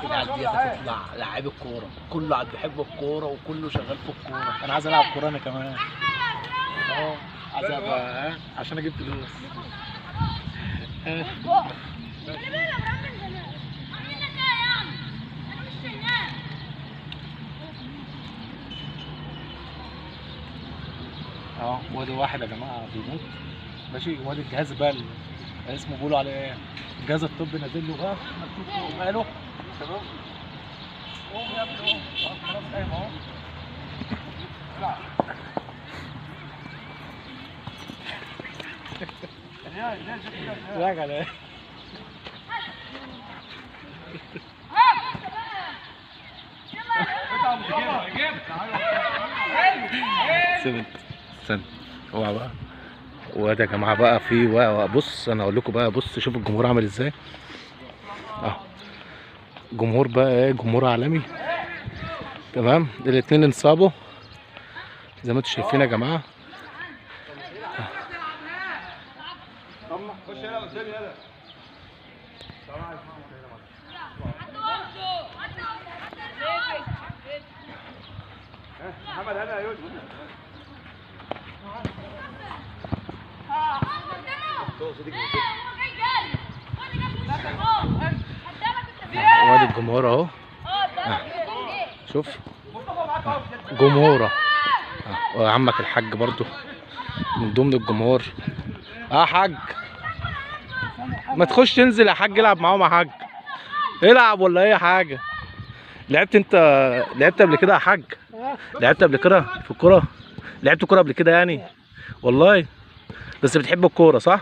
العيال دي هتطلع لعيب الكورة، كله عاد بيحب الكورة وكله شغال في الكورة. انا عايز العب كورة انا كمان. عايز ابقى عشان اجيب فلوس. وادي واحد يا جماعة بيموت، ماشي. وادي الجهاز بقى اسمه بيقولوا عليه ايه، الجهاز الطبي نازل له بقى مكتوب فوق ماله. تمام، قوم يا ابني قوم، خلاص قايم اهو. راجع على ايه؟ استنى اوعى بقى. وادي يا جماعة بقى في بص، انا اقول لكم بقى، بص شوف الجمهور عامل ازاي. جمهور بقى ايه، جمهور عالمي. تمام، الاثنين انصابوا زي ما انتم شايفين يا جماعة. وادي الجمهور اهو، شوف جمهوره. وعمك الحاج برضو من ضمن الجمهور. حاج ما تخش تنزل يا حاج، العب معاهم يا حاج، العب ولا اي حاجة. لعبت انت، لعبت قبل كده يا حاج؟ لعبت قبل كده في الكورة؟ لعبت كورة قبل كده يعني؟ والله بس بتحب الكورة صح؟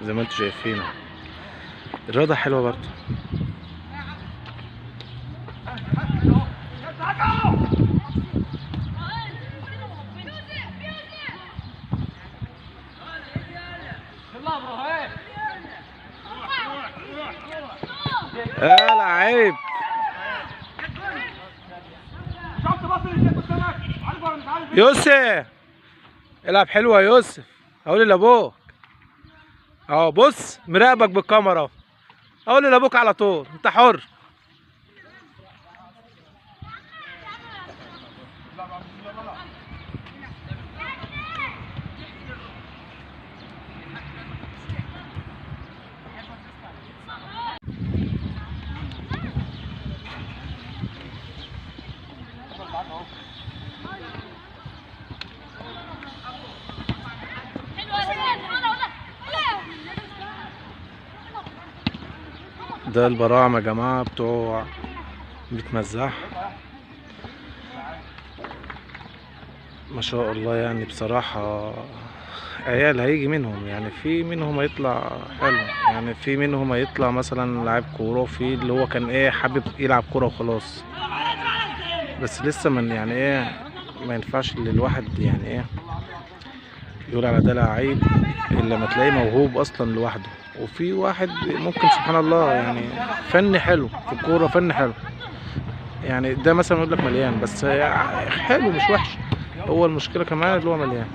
زي ما انتم شايفين الرياضة حلوة برضه. يا لعيب، يوسف العب حلوة يا يوسف. هقول لابوك اهو، بص مراقبك بالكاميرا اهو، اقول لابوك على طول، انت حر. ده البراعم يا جماعة بتوع بيت مزاح، ما شاء الله. يعني بصراحة عيال هيجي منهم، يعني في منهم هيطلع حلو، يعني في منهم هيطلع مثلا لاعب كورة، وفي اللي هو كان ايه حابب يلعب كورة وخلاص، بس لسه من يعني ايه ما ينفعش اللي الواحد يعني ايه يقول على ده لعيب الا لما تلاقيه موهوب اصلا لوحده. وفي واحد ممكن سبحان الله يعني فن حلو في الكورة، فن حلو يعني، ده مثلا يقول لك مليان بس حلو مش وحش. هو المشكلة كمان اللي هو مليان.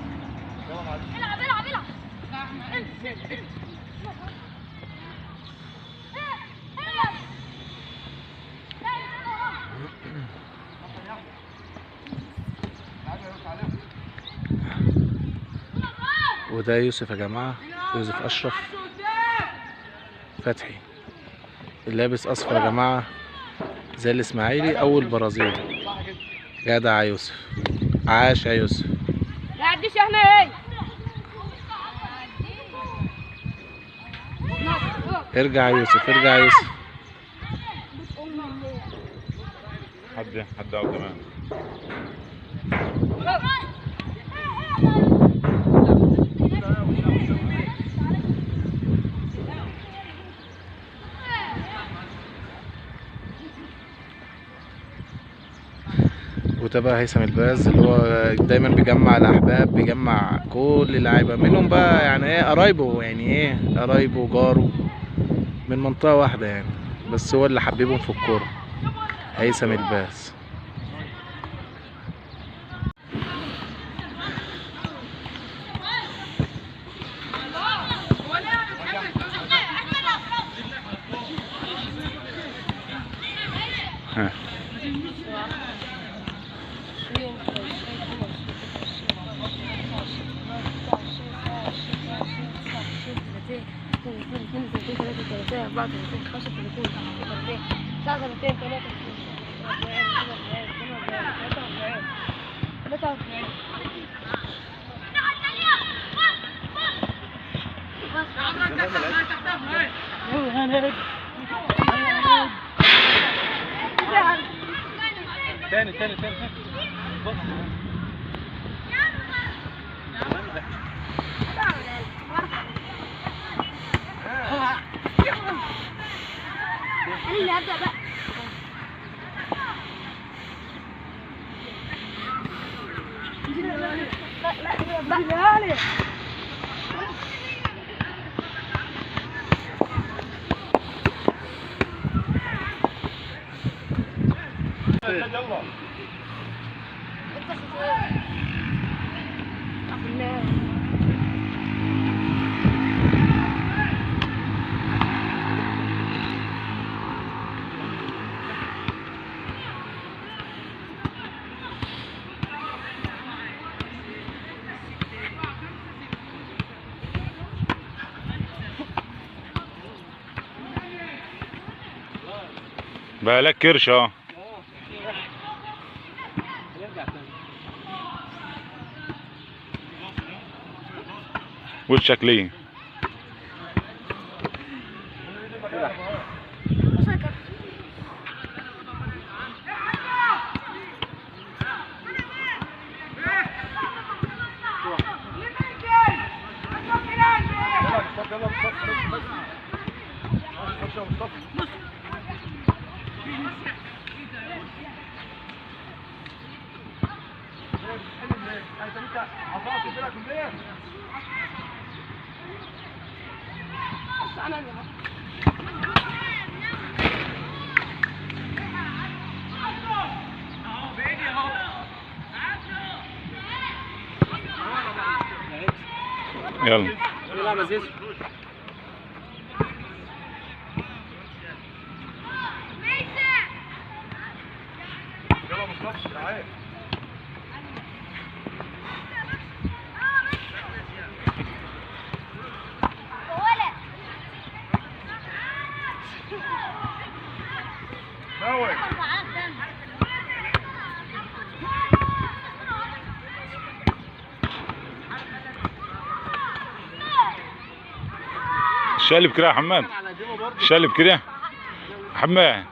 وده يوسف يا جماعة، يوسف اشرف فتحي، اللابس اصفر يا جماعة زي الاسماعيلي او البرازيل. جدع يا يوسف، عاش يا يوسف. ما عديش احنا ايه. ارجع يا يوسف، ارجع يا يوسف. حد اهو كمان. وده بقى هيثم الباز اللي هو دايما بيجمع الاحباب، بيجمع كل اللعيبة منهم بقى، يعني ايه قرايبه، يعني ايه قرايبه وجاره. من منطقة واحدة يعني، بس هو اللي حببهم في الكورة، هيثم الباز. تاني تاني تاني بص. انا اللي هبدأ بقى. لا يلا. بقالك كرش اه. وشك ليه؟ يلا يلا مصطفى تعال. شقلب كده يا حماد، شقلب كده حماد.